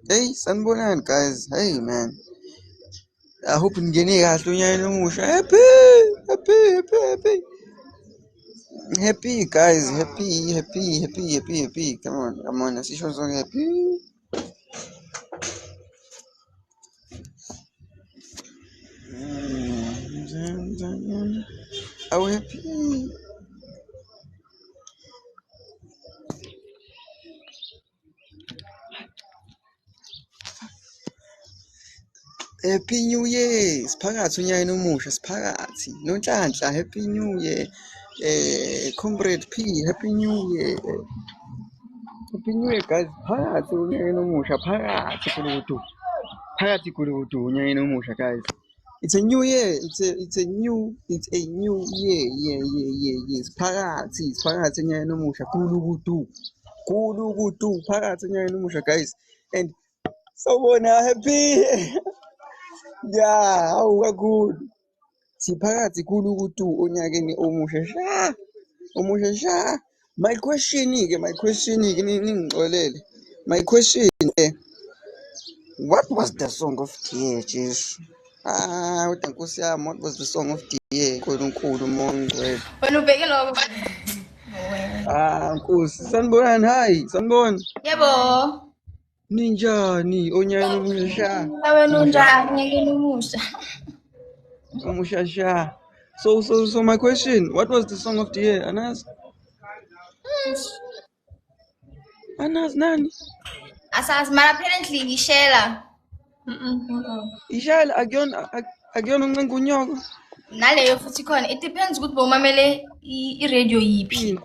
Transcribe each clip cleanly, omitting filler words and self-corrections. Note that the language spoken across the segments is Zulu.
Hey, sanibonani guys. Hey man. I hope ningene kahle unyakeni omusha. Happy, happy, happy, happy. Happy guys, happy, happy, happy, happy, happy. Come on, come on. Asisho sonke happy. Oh, happy. Happy New Year. Siphakathi unyakeni omusha, siphakathi. Nonhlanhla, Happy New Year. Comrade P, Happy New Year. Happy New Year guys. Phakathi unyakeni omusha, phakathi kuludu. Phakathi kuludu unyakeni omusha guys. It's a new year. It's a new year. Yeah, yeah, yeah, yes. Phakathi, phakathi unyakeni omusha, kuludu. Kuludu phakathi unyakeni omusha guys. And sawubona, happy. Yeah, hawu kakhulu. Siphakathi kulukutu onyakeni omusha sha. Omusha sha. My question ke ningixolele. My question what was the song of the year, Jesu? Ah, kodwa Nkosi yami, what was the song of the year? Nkulunkulu mongcwele. Wena ubheke lokho. Ah, Nkosi, sanibonani, hi, sanibona. Yebo. Ninjani onyakeni omusha sha? Wena unjani onyakeni omusha? Omusha sha. So my question, what was the song of the year? Anas? Anas nani? Asazi, mara apparently ishela. Ishela akuyona uncenga unyoko. Naleyo futhi khona. It depends ukuthi bomamele i-radio yiphi.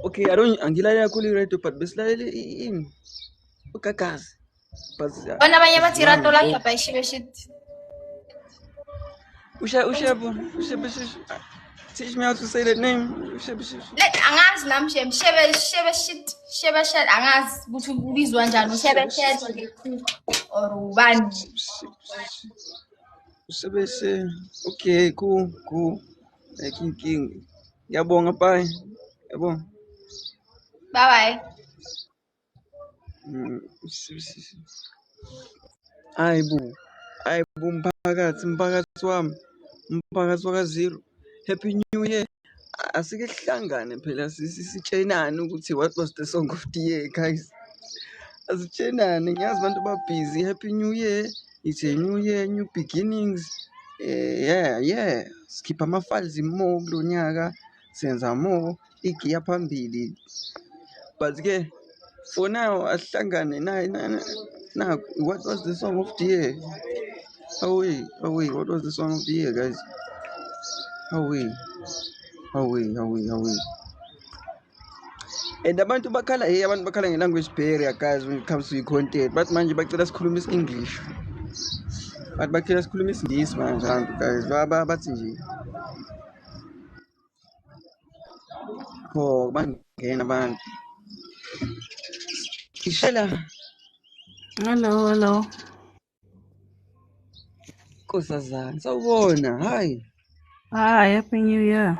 Okay, I don't angilalela kakhulu i-radio but besilalele ini? Ugagazi. But bona abanye bathi irato lakhe bayishibeshit. Ushebo, teach me how to say that name. Ushebo. Let angazi nami shem shebe shit shebe shit angazi ukuthi ubizwa njani ushebe shit or ubani. Ushebe shit. Okay, cool, cool. King king. Ngiyabonga, bye. Ngiyabonga. Bye bye. Hayibo. Hayibo mphakathi wami. Mphakathi waka-zero. Happy New Year. Asike sihlangane phela sitshenane ukuthi what was the song of the year guys. Asitshenane, ngiyazi abantu ba-busy. Happy New Year. It's a new year, new beginnings. Yeah, yeah. Sikhipha ama-files more kulo nyaka. Senza more igiya phambili. But ke for now asihlangane na what was the song of the year? Oh wait, what was the song of the year, guys? Oh wait. And abantu bakhala nge-language barrier guys when it comes to content. But manje bacela sikhulume isi-English. But bacela sikhulume isiNgisi manje abantu guys. Bathi nje. Oh, bangena abantu. Ishela. Hello, hello. Nkosazana, sawubona. Hi. Hi, Happy New Year.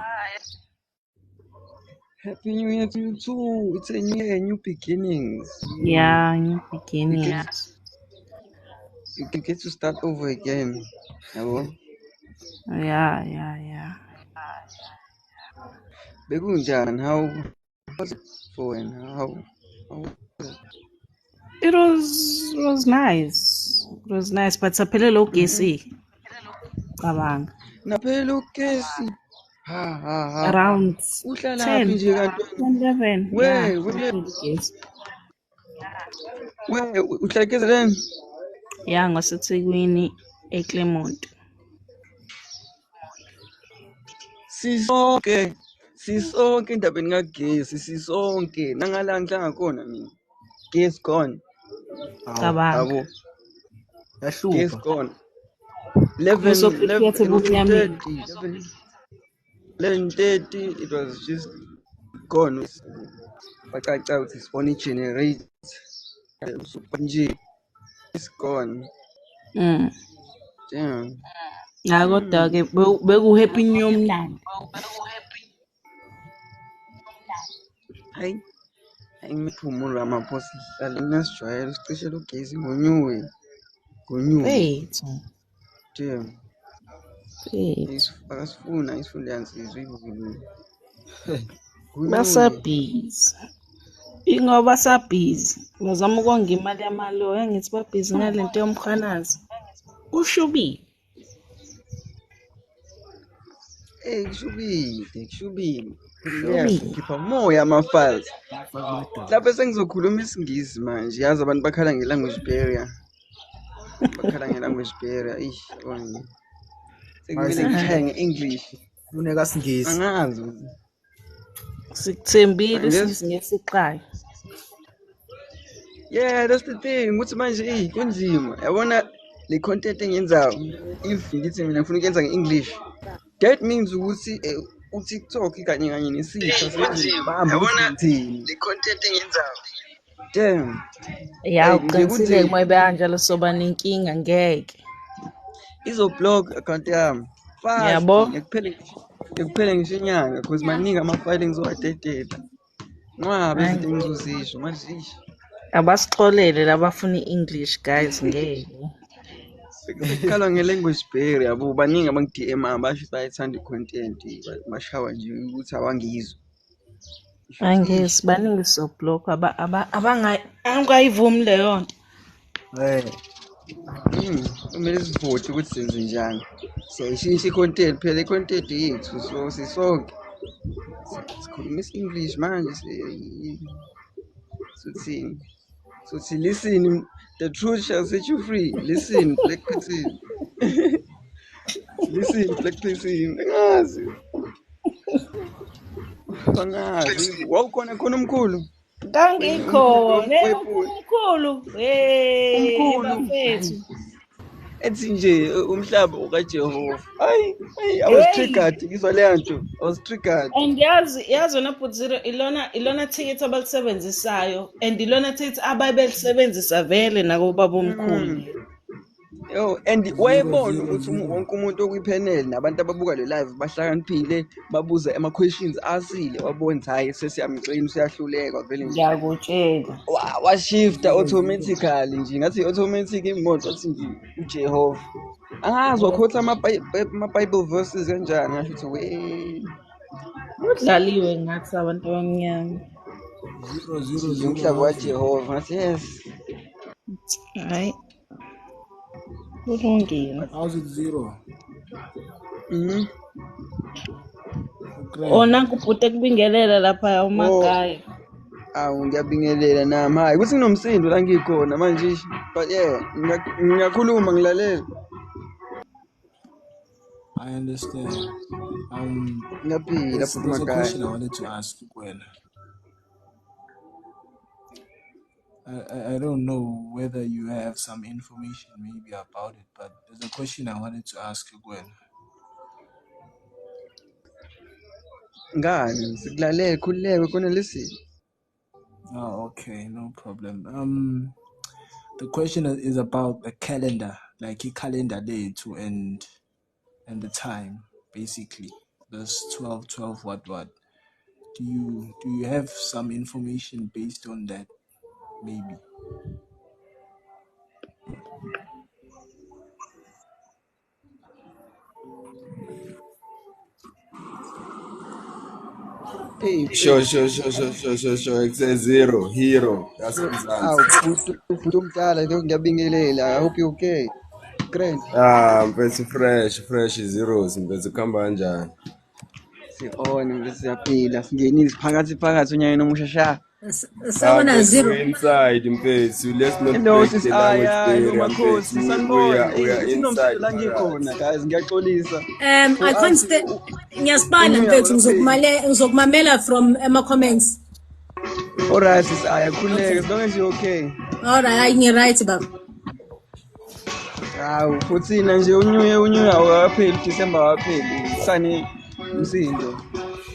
Happy New Year to you too. It's a new year, new beginnings. Yeah, new beginnings. You get to start over again. Yabo? Yeah, yeah, yeah. Bekunjani? How was it for and how was it? It was nice. It was nice, but saphelele ugesi. Cabanga. Naphelele ugesi. Ha ha ha. Around 10, 11. Where? Where? Uhlala KZN? Yeah, ngaseThekwini eClermont. Sisonke endabeni kagesi, sisonke. Nangala ngihlanga khona mina. Gesi gone. Cabanga. Gesi gone. 11:30 it was just gone. Bacaca ukuthi sifone generate. Nje it's gone. Damn. Na kodwa ke beku happy new mnandi. Hayi. Imiphumulo Ramaphosa ihlale nasijwayele usicishela ugesi ngonyuwe. Ngonyuwe. Wethu. Damn. Wethu. Akasifuni ayisifunde yansizwa ibuke. Ngonyuwe. Basabhizi. Ingoba basabhizi. Bazama ukonga imali yamaloya ngithi babhizi ngalento yomkhwanazi. Kushubile. Hey, kushubile, kushubile. Khululeka Kushubile. sikhipha moya ama-files. Faka amadaba. Lapho sengizokhuluma isiNgisi manje. Yazi abantu bakhala nge-language barrier. Bakhala nge-language barrier. Eish, yabona. Sekumele Hayi, ngishaye nge-English. Funeka siNgisi. Angazi ukuthi. Sikuthembile Angezi. isiNgisi ngesiqayo. Yeah, that's the thing. Ukuthi manje eyi kunzima. Yabona le content engiyenzayo if ngithi mina ngifuna ukuyenza nge-English. That means ukuthi uTikTok kanye kanye nesitha sebezobamba ukuthi ngithini. Le content engiyenzayo. Damn. Ya Hey, nje uqinisile kunzima. uma ibe kanjalo soba nenkinga ngeke. Izoblock account yami. Fast. Yabo. Ngekuphele ngisho inyanga because maningi ama-file engizowadedela. Nqwabe Hayi. izinto engizozisho manje ish. Abasixolele labafuna i-English guys ngeke. Sekukhalwa nge-language barrier yabo baningi abangi-DM basho ukuthi bayayithanda i-content bashawa nje ukuthi awangizwa. Ngisho ukuthi Angeke ish. sibaningi soblock abangayivumi leyo nto. Eh, Kumele sivote ukuthi senze njani. Siyayishintsha i-content phela i-content yethu so sisonke. Sikhuluma isi-English manje sothini? Sothi listen, the truth shall set you free. Listen, black person. Listen, black person. Angazi. Angazi. Wawukhona khona umkhulu. Umkhulu Ngangikhona wephu. umkhulu. Hey Umkhulu. bafethu. Ethi nje umhlaba ukaJehova. Hayi, hayi, I was Hey. triggered ngizwa leyo nto. I was triggered. And yazi wena Bhut Zero ilona ticket abalisebenzisayo and ilona ticket ababelisebenzisa vele nakobaba omkhulu. Yo, and zero wayebona zero ukuthi zero. wonke umuntu okwi-panel nabantu ababuka le live bahlakaniphile babuza ama-questions asile wabona ukuthi hhayi sesiyamxina useyahluleka vele nje. Ngiyakutshela. Washifta Zero zero. automatically nje ngathi i-automatic imoto athi nje uJehova. Angazi wakhotha ama-Bible verses kanjani ngasho ukuthi we Kudlaliwe ngathi abantu abamnyama. Zero zero nje zero umhlaba nothing. waJehova ngathi yes. Hayi kulungile. How's it zero? Mhm. Ukraine. Oh nanku ubhuti ekubingelela lapha Oh, uMagaye. awu ngiyabingelela nami hayi kuthi nginomsindo la ngikhona manje ish. But yeah, ngiyakhuluma ngilalela. I understand. Ngiyaphila There's futhi there's a Magaye. question I wanted to ask Gwen. I don't know whether you have some information maybe about it, but there's a question I wanted to ask you, Gwen. Ngani sikulalela khululeke khona listen. Oh, okay, no problem. The question is about the calendar, like a calendar day to and the time, basically. This 12, 12, what? Do you have some information based on that, maybe? Hey, Sure, mfethu. sure, sure, sure, sure, sure, sure. It's a zero, hero. That's Awu Mzansi. bhuti omdala lo ngiyabingelela. I hope you okay. Grand. Ah, mfethu fresh, fresh zeros, mfethu kuhamba kanjani? Si on mfethu siyaphila. Singenile phakathi phakathi onyakeni omusha sha. Ah, Sawubona mfethu zero. we're inside, mfethu. Let's not Hello break sis the language Aya, hello barrier, makhosi, mfethu. We sanibona. are we Hey, are kuthi inside nomsindo la ngikhona phakathi. guys, ngiyaxolisa. I For can't us stay. Ngiyasibala unyaka mfethu uyaphela. ngizokumamela from ema comments. Alright sis Aya, khululeka Okay. as long as you okay. All right, ngi right baba. Hawu futhi na nje unyuye awukapheli December awukapheli. Sani umsindo.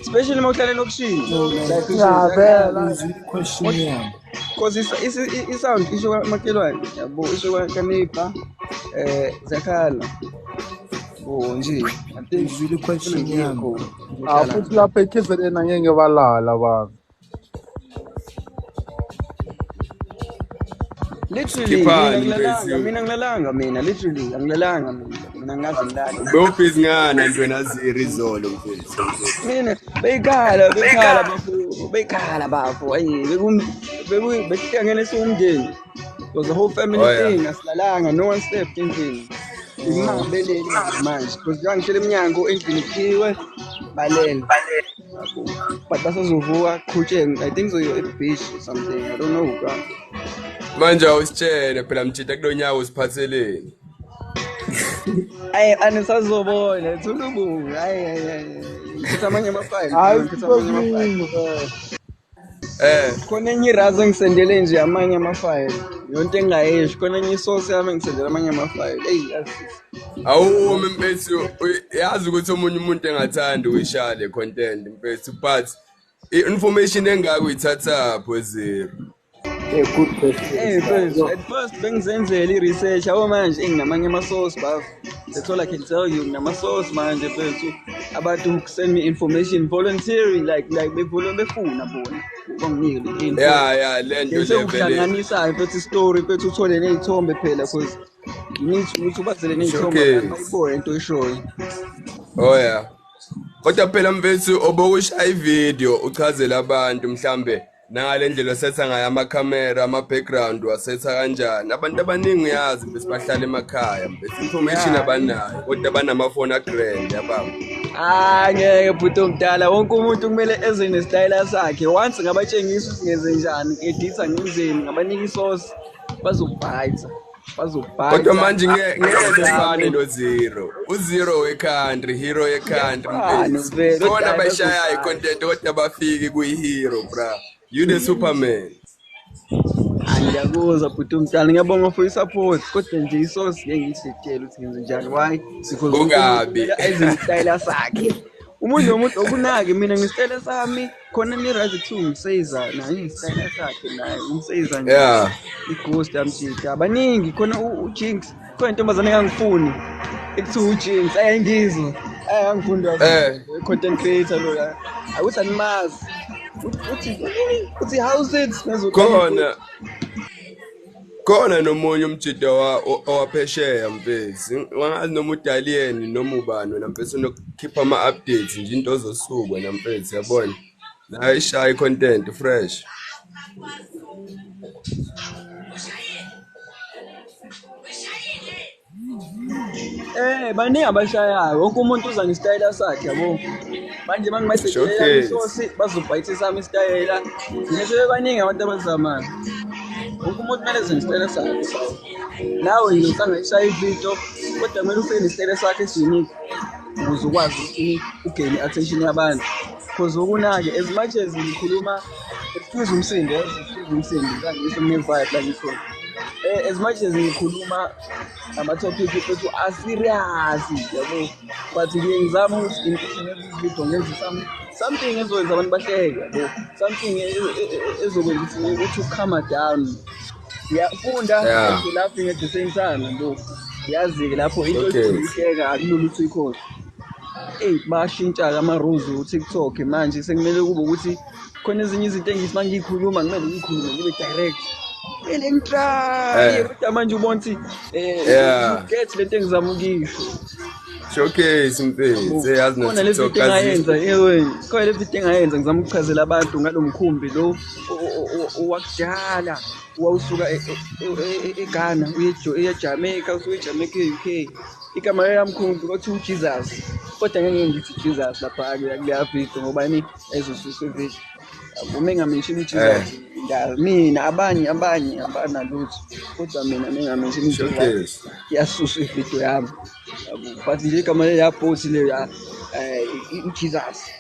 Especially uma uhlala elokishini. So like Like nje Ya ziyakhala. vela. is it question yami? Because i-sound isho kwamakhelwane yabo isho kaneighbor ziyakhala. Bo nje I think Is really funa question ngiye yami? khona Ah ngizohlala futhi lapha eKZN angeke balala abantu. Literally mina Khiphani ngilalanga, mfethu. mina ngilalanga mina literally angilalanga mina ngaze ngilale. Bewubhizi ngani ntwena zero izolo mfethu? Mina beyikhala bekhala bafo, beyikhala bafo. Ayi bekum beku besihlangene siwumndeni. It was a whole family Oh yeah. thing, asilalanga, no one slept endlini. Ngimangibelele manje because ngihlele eminyango endlini kuthiwe balele. But basazovuka qhutsheng. I think so at beach or something. I don't know, bro. Manje awusitshele phela mjita kulo nyaka usiphatheleni. Ayi anisazobona thulubu. Ayi ayi ayi. Ngiphethe amanye amafayili, Hayi ngiphethe amanye amafayili. sibonile. Khona enye irazo engisendele nje amanye amafayili. Yonke engingayisho, khona enye isource yami engisendele amanye amafayili. Eyi asisi. Awumi mfethu, yazi ukuthi omunye umuntu engathanda ukuyishaya le content mfethu, but i-information engaka uyithathaphi zero. Hey, good question. Hey mfethu, at first bengizenzela i-research, yabo manje nginamanye ama-source bafo. That's all I can tell you. Nginama-source manje mfethu. Abantu who send me information volunteering like befuna bona. Banginike le info. Yeah, le nto Bese le vele. ukuhlanganisa mfethu i-story mfethu uthole ney'thombe phela cause you need ukuthi ubazele ney'thombe abantu Showcase. bayibone into oyishoyo. Oh yeah. Kodwa phela mfethu obokushaya ivideo uchazele abantu mhlambe nangale ndlela osetha ngayo amakhamera, ama-background wasetha kanjani. Abantu abaningi uyazi mfethu bahlala emakhaya mfethu, information Yeah. abanayo kodwa banamafoni a-grand yababa. Ah ngeke bhuti omdala, wonke umuntu kumele eze nesitayela sakhe. Once ngabatshengisa ukuthi ngenze njani, ngi-editha ngenzeni, ngabanika isource, bazobhayitha. Kodwa Bazobhayitha. manje ngeke befane Bazame. no-Zero. U-Zero we-country, hero ye-country Ngefane mfethu. vele, kodwa Khona hayi abayishayayo bazobhayitha. i-content kodwa bafiki kuyi-hero bra. You the Superman. Ngiyakuzwa bhuti omdala, ngiyabonga for i-support. Kodwa nje isource ngeke ngiyidedele ukuthi ngenze njani. Why? Because wonke umuntu Kungabi. kumele eze nesitayela sakhe. Umuntu nomuntu okunaki mina ngesitayela sami, khona ni-right kuthiwa umseyiza naye ngesitayela sakhe naye umseyiza nje. Yeah. I-ghost yamjita. Baningi khona uJinx, khona intombazane engangifuni ekuthiwa uJinx, ayangizwa. Ayangifuni content creator lo la. Akuthi animazi. Uthi how's it? Khona khona nomunye umjita owaphesheya mfethu. Wangazi noma uDalien noma ubani wena mfethu unokukhipha ama-updates nje into ozosuku wena mfethu yabona. Nayo ishaya i-content fresh. Baningi abashayayo. Wonke umuntu uza ngesitayela sakhe yabo. Manje mangibasedelela Showcase. isosi bazobhayitha sami isitayela. Ngine sebebaningi abantu abazamayo. Wonke umuntu kumele eze ngesitayela sakhe. Nawe nje usangayishaya ividiyo kodwa kumele ufike nesitayela sakhe esi-unique ukuze ukwazi ukuthi ugain i-attention yabantu. Because okunake as much as ngikhuluma, excuse umsindo, yazi excuse umsindo, ngisho ngine-vibe la ngikhona. As much as ngikhuluma ama-topic futhi a-serious yabo, but ngiye ngizame ukuthi in each and every video ngenze something ezokwenza abantu bahleke yabo, something ezokwenza ukuthi u-calm down. Ngiyafunda Yeah. and laughing at the same time yabo. Yazi-ke lapho into Okay. eyihleka akulula ukuthi uyikhohlwe. Eyi bayashintsha-ke ama-rules ku-TikTok manje, sekumele kube ukuthi khona ezinye izinto engithi uma ngiyikhuluma kumele ngiyikhulume ngibe direct. Kumele ngitraye kodwa manje ubona ukuthi Yeah. you get lento engizama ukuyisho. Showcase mfethu, yazi Khona le no-TikTok video engayenza, azi. ewe, khona le video engayenza ngizama ukuchazela abantu ngalo mkhumbi lo owakudala owawusuka eGhana uye eJamaica, usuke eJamaica e-UK. Igama laloya mkhumbi kwathiwa uJesus. Kodwa ngeke ngithi Jesus lapha kuleya video ngoba ni ezosusa ividiyo. Uma engamenshini uJesus, mina abanye abanalutho. Kodwa mina mengameshini uJesus Showcase. iyasusa ividiyo yami. But nje igama leliya boat leya uJesus.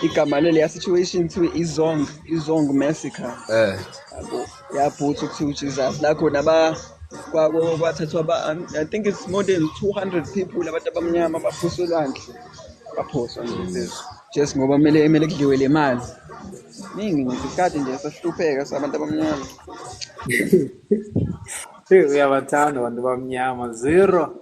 Igama leliya situation kuthiwa iZong Massacre. Yabo, ya boat kuthiwa uJesus. La khona kwathathwa I think it's more than 200 people abantu abamnyama baphoswa olwandle. Baphoswa nje just ngoba kumele kudliwe le mali. Ningi ngesikhathi nje sasihlupheka sabantu abamnyama. Hey, uyabathanda abantu abamnyama zero.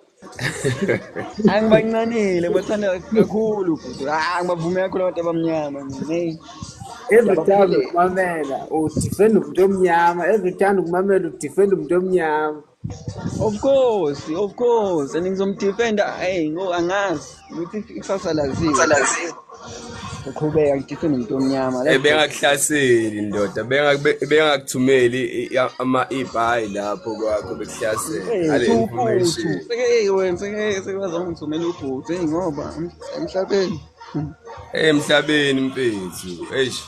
Angibancanile, ngibathanda kakhulu. Ngibavume kakhulu abantu abamnyama mina. Hey. Every time Siyabaphelela. ukumamela udefend umuntu omnyama, every time ukumamela udefend umuntu omnyama. Of course, of course. And ngizomdefenda, hey, ngo angazi ukuthi ikusasa laziwa. Ngiqhubeka ngidefend umuntu omnyama. Let's go. Bengakuhlaseli ndoda, bengakuthumeli ama ibhayi lapho kwakho bekuhlasela ngale Uphuthu. information. Seke wena seke sebazongithumela uphuthu, hey ngoba emhlabeni Emhlabeni mfethu, eish.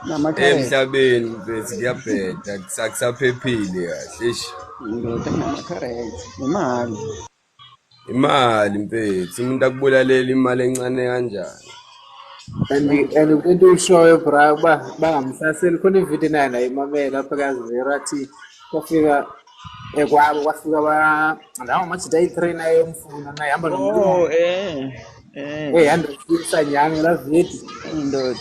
namakhalenda. Emhlabeni mfethu kuyabheda, akusaphephile kahle, eish. Ndoda kunamakharente nemali. Imali mfethu, umuntu akubulalela imali encane kanjani? And into uyishoyo bra ukuba bangamhlaseli khona ividiyo naye nayimamela lapha kaZero athi kwafika kwabo kwafika lawo majita ayi-three naye yomfuna naye hamba Oh, nomlungu. eh. Eh. Hey, yandifisa nyhani laa video. Indoda,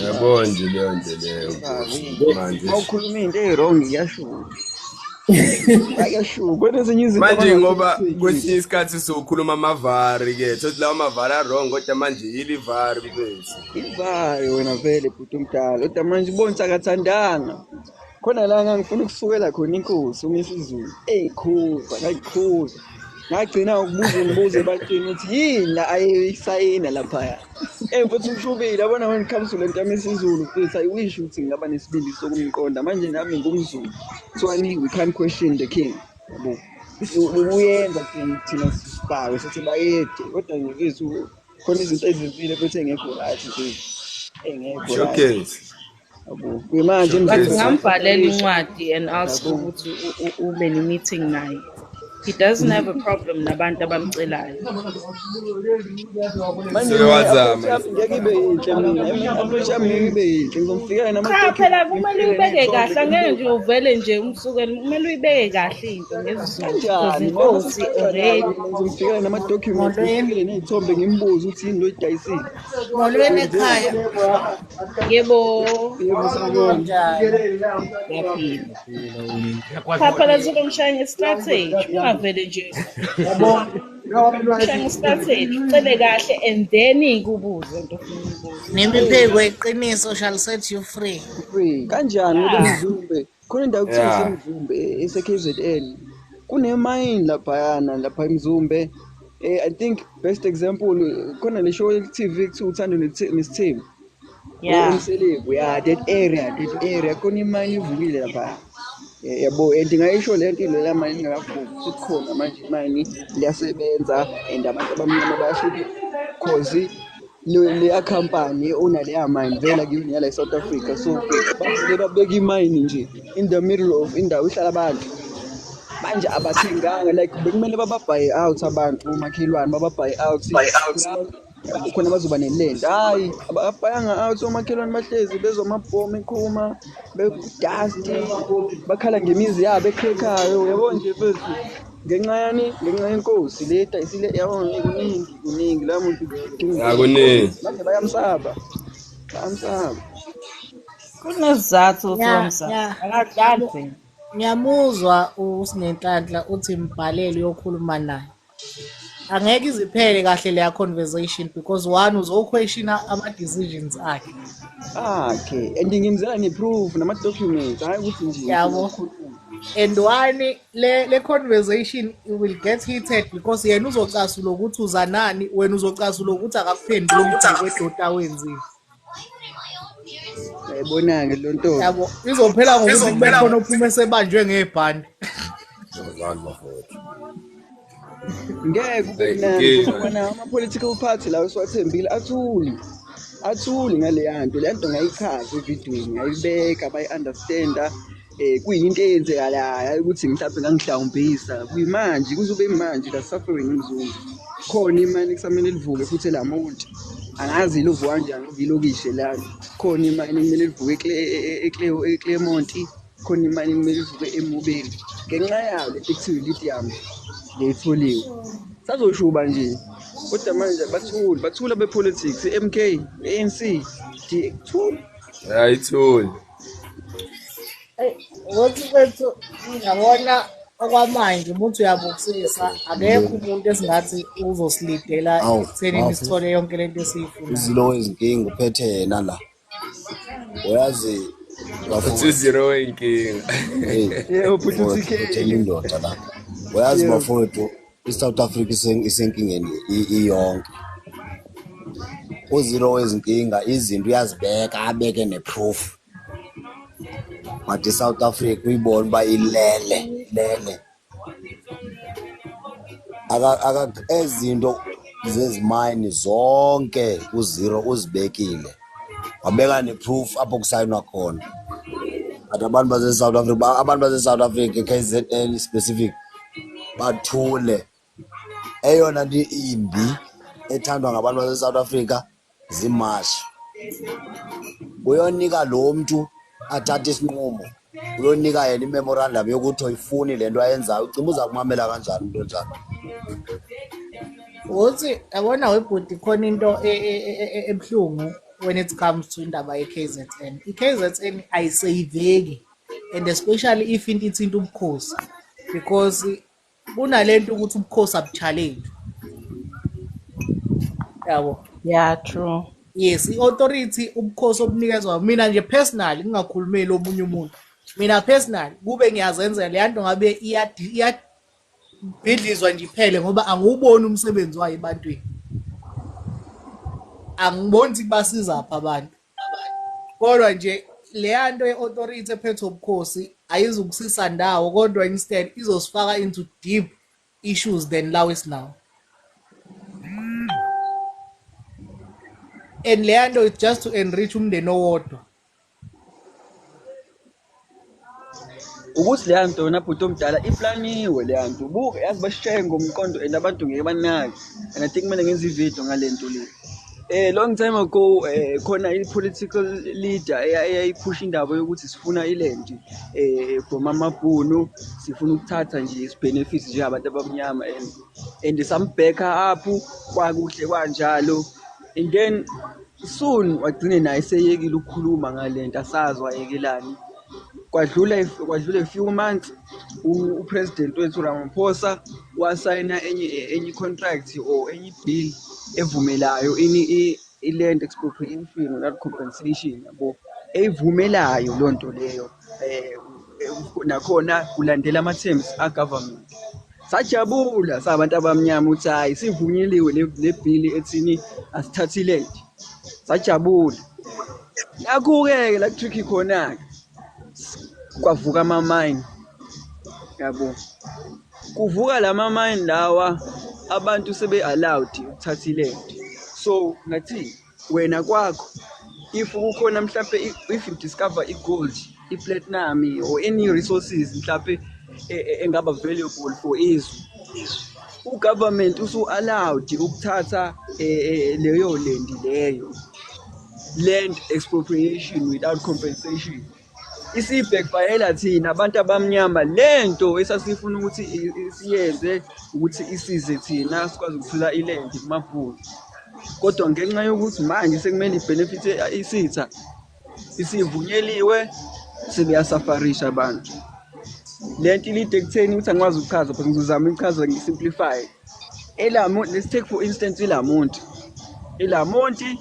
Yabo nje leyo nto leyo mfethu, manje. Mawukhuluma into e-wrong iyashuka. Ayashuka. Kodwa ezinye izinto Manje ngoba abangazithi. kwesinye isikhathi sokhuluma amavari ke, thothi lawo mavari a-wrong kodwa manje yilivari mfethu. Ivari wena vele bhuti omdala. Kodwa manje ubona ukuthi akathandanga. Khona la ngangifuna ukusukela khona inkosi uMisuzulu. Eyikhuza, ngayikhuza. Ngagcina ukubuza imibuzo ebantwini ukuthi yini la ayeyisayina laphaya. Mfethu ushubile, yabona when it comes to le nto yamisiZulu mfethu, I wish ukuthi ngingaba nesibindi sokumqonda. Manje nami ngumZulu. Kuthiwani we can't question the king. Yabo. Uyenza thina sibhawe sithi bayede kodwa nje mfethu khona izinto ezenzile futhi engekho right mfethu. Engekho right. Showcase. Yabo. Kuyimanje But emzini ungambhalela incwadi and ask yabo. ukuthi ube ne-meeting naye. He doesn't have a problem nabantu abamcelayo. Manje Suke mina i-approach wazama. yami ngeke ibe yinhle mina. I-approach yami ngeke ibe yinhle. Ngizomfikela Cha nama-document, phela kumele ngimfikele uyibeke ney'thombe kahle, angeke nje ngimbuze. uvele nje umsukele, kumele uyibeke kahle into ngesiZulu because Kanjani? Ngoba inkosi sesixoxa naye already. mina ngizomfikela nama-documents, Molweni, ngimfikele ney'thombe ngimbuze ukuthi yini lo oyidayisile. molweni Wenzeni? ekhaya. Yebo, Yebo sawubona. Kunjani? ngiyaphila. Cha phela zilomshaya nge-strategy, ungavele nje ushaya nge-strategy, ucele kahle and then ikubuze into ofuna ukuyibuza. Nemipheko yeqiniso shall set you free. Free. Kanjani ngoba Yeah. eMzumbe khona indawo kuthiwa Yeah. iseMzumbe ese-KZN. Kunemayini laphayana lapha eMzumbe. I think best example khona le show ye-TV kuthiwa Uthando Nesithembu. Yeah. Umseleku, yeah, that area khona imayini ivukile lapha. Yabo and ngayisho le nto leya mayini ingakavuki futhi khona manje imayini liyasebenza and abantu abamnyama bayahluka cause leya company owner leya mine vele akuyona yala e-South Africa, so bavele babeka imayini nje in the middle of indawo ihlala abantu. Manje abathenganga, like bekumele bababhaye out abantu omakhelwane, bababhaye out khona bazoba ne-land. Hhayi, ababhayanga out omakhelwane, bahlezi bezwa amabhomu eqhuma, bedust, bakhala ngemizi yabo ekhekhayo, yabo nje mfethu. Ngenxa yani? Ngenxa yenkosi le edayisile, yabo nje kuningi kuningi la muntu kudinga Ya kuningi. manje bayamsaba, bayamsaba. Kunesizathu ukuthi Ya bamsaba. ya Akadlali phela. ngiyamuzwa uSinenhlanhla uthi mbhalele uyokhuluma naye. Angeke iziphele kahle leya conversation because one uzoquestiona ama-decisions akhe. Akhe and ngimzela ne-proof nama-documents, hhayi ukuthi nje Yabo. ngikhuluma. And one le conversation will get heated because yena uzocasula ukuthi uza nani, wena uzocasula ukuthi akakuphenduli ngokwedota wenzile. Uyayibona-ke lo nto. Yabo, izophela ngokuthi kube khona ophuma esebanjwe ngebhande. Ngeke kube Hey, mnandi inkinga. ngoba nawo ama-political party lawo esiwathembile athuli. Athuli ngaleya nto, leya nto ngayichaza evidweni, ngayibeka bayi-understand-a. Kuyinto eyenzekalayo, hhayi ukuthi mhlawumbe ngangihlawumbisa. Kuyimanje, kuzobe manje la suffering eMzumbe. Khona imali kusamele livuke futhi elamonti. Angazi livuka kanjani ngoba ilokishi lana. Khona imali kumele livuke eClermont, khona imali kumele livuke eMobeni. Ngenxa yayo lento ekuthiwa i-lithium le etholiwe. Sazoshuba nje. Kodwa manje bathuli, bathula be-politics, i-MK, i-ANC, D, thula. Ayithuli. Ngothi mfethu ngiyabona okwamanje umuntu uyabukisisa, akekho umuntu esingathi uzosilidela Awu, ekuthenini bafu sithole yonke lento esiyifunayo. uzilo wezinkinga uphethe yena la. Uyazi bafowethu, 2-0 inkinga. hey Yebo bhuti mfowethu, TK. uthela indoda la. Uyazi Yebo. bafowethu, iSouth Africa isenkingeni iyonke. UZero wezinkinga izinto uyazibeka abeke neproof. But iSouth Africa uyibona uba ilele, ilele. Aka aka ezinto zezimayini zonke uZero uzibekile. Wabeka neproof apho kusayinwa khona. But abantu base-South Africa, abantu base-South Africa, KZN specific, bathule. Eyona nto imbi ethandwa ngabantu base-South Africa ziimashi. Uyonika lo mntu athathe isinqumo, uyonika yena imemorandum yokuthi oyifuni le nto ayenzayo. Ucinga uza kumamela kanjani umntu onjalo? Uthi yabona webhuti, khona into ebuhlungu when it comes to indaba ye-KZN. I-KZN ayiseyiveki, and especially if into ithinta ubukhosi, because kunalento ukuthi ubukhosi abu-challenge, yabo. Yeah, true. Yes, i-authority ubukhosi obunikezwa mina nje personally, ngingakhulumeli omunye umuntu, mina personally kube ngiyazenzela leya nto, ngabe iyabhidlizwa nje iphele, ngoba angiwuboni umsebenzi wayo ebantwini, angiboni ukuthi basizaphi abantu. Kodwa nje leya nto ye-authority ephethwe ubukhosi ayizukusisa ndawo, kodwa instead izosifaka into deep issues than lawo esinawo. And leya nto is just to enrich umndeni owodwa. Ukuthi leya nto yona bhuti omdala iplaniwe leya nto, buka yazi bashaye ngomqondo and abantu ngeke banake, and I think kumele ngenze ividiyo ngale nto le. Long time ago khona i-political leader eyayiphusha indaba yokuthi sifuna iland from amabhunu, sifuna ukuthatha nje isi-benefits njengabantu abamnyama, and sambheka up kwakuhle kwanjalo, and then soon wagcine naye seyekile ukukhuluma ngale nto, asazi wayekelani. Kwadlula a few months, upresident wethu Ramaphosa wasayina enye contract or enye bill evumelayo ini i-land expropriation without compensation, yabo, eyivumelayo loo nto leyo. Nakhona kulandela ama-terms a-government. Sajabula sabantu abamnyama ukuthi hayi, sivunyeliwe le bill ethini asithathe i-land. Sajabula. Nakhu-ke la ku-tricky khona-ke, kwavuka ama-mine, yabo, kuvuka lama mine lawa, abantu sebe-allowed ukuthatha i-land. So ngathi wena kwakho, if kukhona mhlampe, if you discover i-gold, i-platinum or any resources mhlampe engaba valuable for izwe, ugovernment usu-allowed ukuthatha leyo land leyo. Land expropriation without compensation isibackfire thina abantu abamnyama. Lento esasifuna ukuthi siyenze ukuthi isize thina sikwazi ukuthola iland kumabhunu, kodwa ngenxa yokuthi manje sekumele ibenefit isitha, isivunyeliwe, sebeyasafarisha abantu. Lento ilide ekutheni ukuthi angikwazi ukuchaza, but ngizozama ukuchaza ngisimplify. Elamonti, let's take for instance iLamonti. ILamonti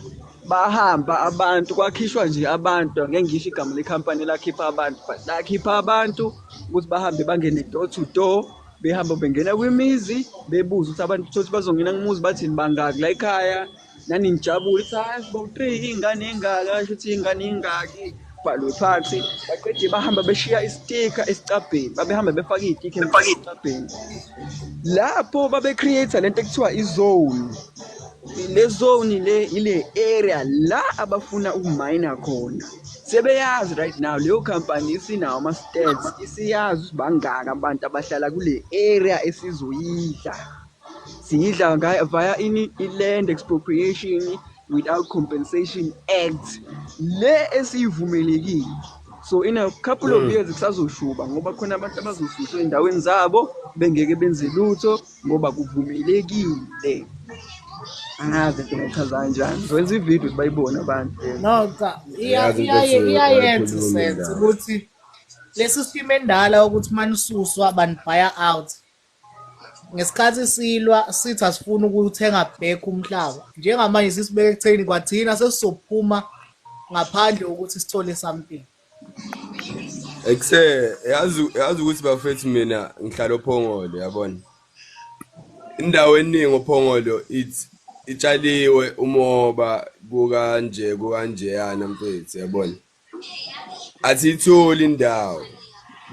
bahamba abantu, kwakhishwa nje abantu, angeke ngisho igama lekhampani elakhipha abantu, but lakhipha abantu ukuthi bahambe bangene door to door, behamba bengena kwimizi bebuza ukuthi abantu, thothi bazongena kumuzi bathini, bangaki la ekhaya, nani nijabule, ithi hayi, sibawu-three, iy'ngane ey'ngaka, kasho ukuthi iy'ngane ey'ngaki, kubhalwe phansi. Baqede bahamba beshiya isitika esicabheni, babehamba befake iy'tikha esicabheni. Lapho babe-create lento ekuthiwa izone. Le zone le ile area la abafuna ukumayina khona. Sebeyazi right now, leyo company isinawo ama-stats, isiyazi ukuthi bangaki abantu abahlala kule area esizoyidla. Siyidla via ini? I-Land Expropriation Without Compensation Act le esiyivumelekile. So in a couple of years kusazoshuba, ngoba khona abantu abazosuswa ey'ndaweni zabo bengeke benze lutho ngoba kuvumelekile. Angazi into ngachaza kanjani, ngizokwenza ividiyo ukuthi bayibone abantu. No, cha, Yazi mfethu, iyayenza wayikhuluma sense indaba. ukuthi le system endala ukuthi manisuswa banibhaya out. Ngesikhathi silwa sithi asifuni ukuthenga back umhlaba, njengamanje sisibeke ekutheni kwathina sesizophuma ngaphandle ukuthi sithole something. Ekse yazi ukuthi bafethu mina ngihlala oPhongolo, yabona. Indawo eningi oPhongolo it's itshaliwe umoba kukanje kukanjeyana mfethu, yabona. Athitholi indawo.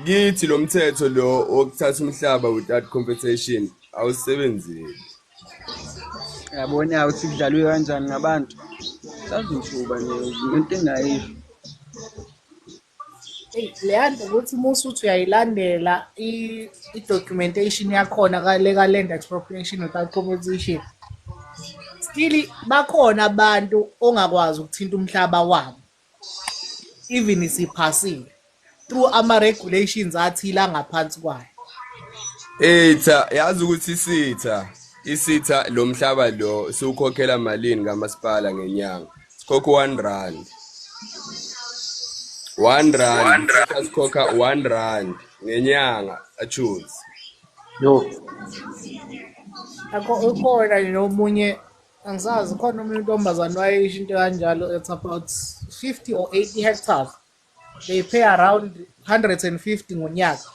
Kithi lo mthetho lo wokuthatha umhlaba without compensation awusebenzeli. Yabona ukuthi kudlalwe kanjani ngabantu. Sazokuba nento engayisho. Eyi, leya nto ukuthi uma usuthi uyayilandela i-documentation yakhona ka-land expropriation without compensation, still bakhona abantu ongakwazi ukuthinta umhlaba wabo even isiphasile through ama-regulations athile angaphansi kwayo. Etha yazi ukuthi isitha lo mhlaba lo siwukhokhela malini kamasipala ngenyanga? Sikhokha 1 rand. 1 rand sikhokha 1 rand ngenyanga achoose. Yo. Akho ukhona nomunye angisazi khona umuntu intombazane wayesho into kanjalo, it's about 50 or 80 hectares. They pay around 150 ngonyaka.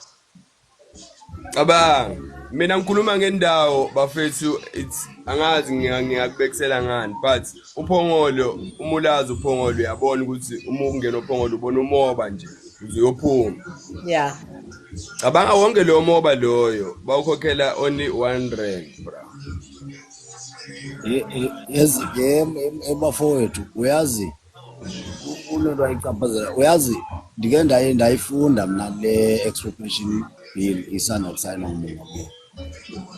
Cabanga mina ngikhuluma ngendawo bafethu, it's angazi ngiyakubekisela ngani, but uPhongolo umulazi uPhongolo uyabona ukuthi uma ungena uPhongolo ubona umoba nje uzoyophuma. Yeah. Cabanga wonke lo moba loyo bawukhokhela only 1 rand bra. Yazi ebafowethu uyazi unento ayicaphazela, uyazi ndike ndayifunda mna le expropriation bill isanda kusayinwa ngumongameli.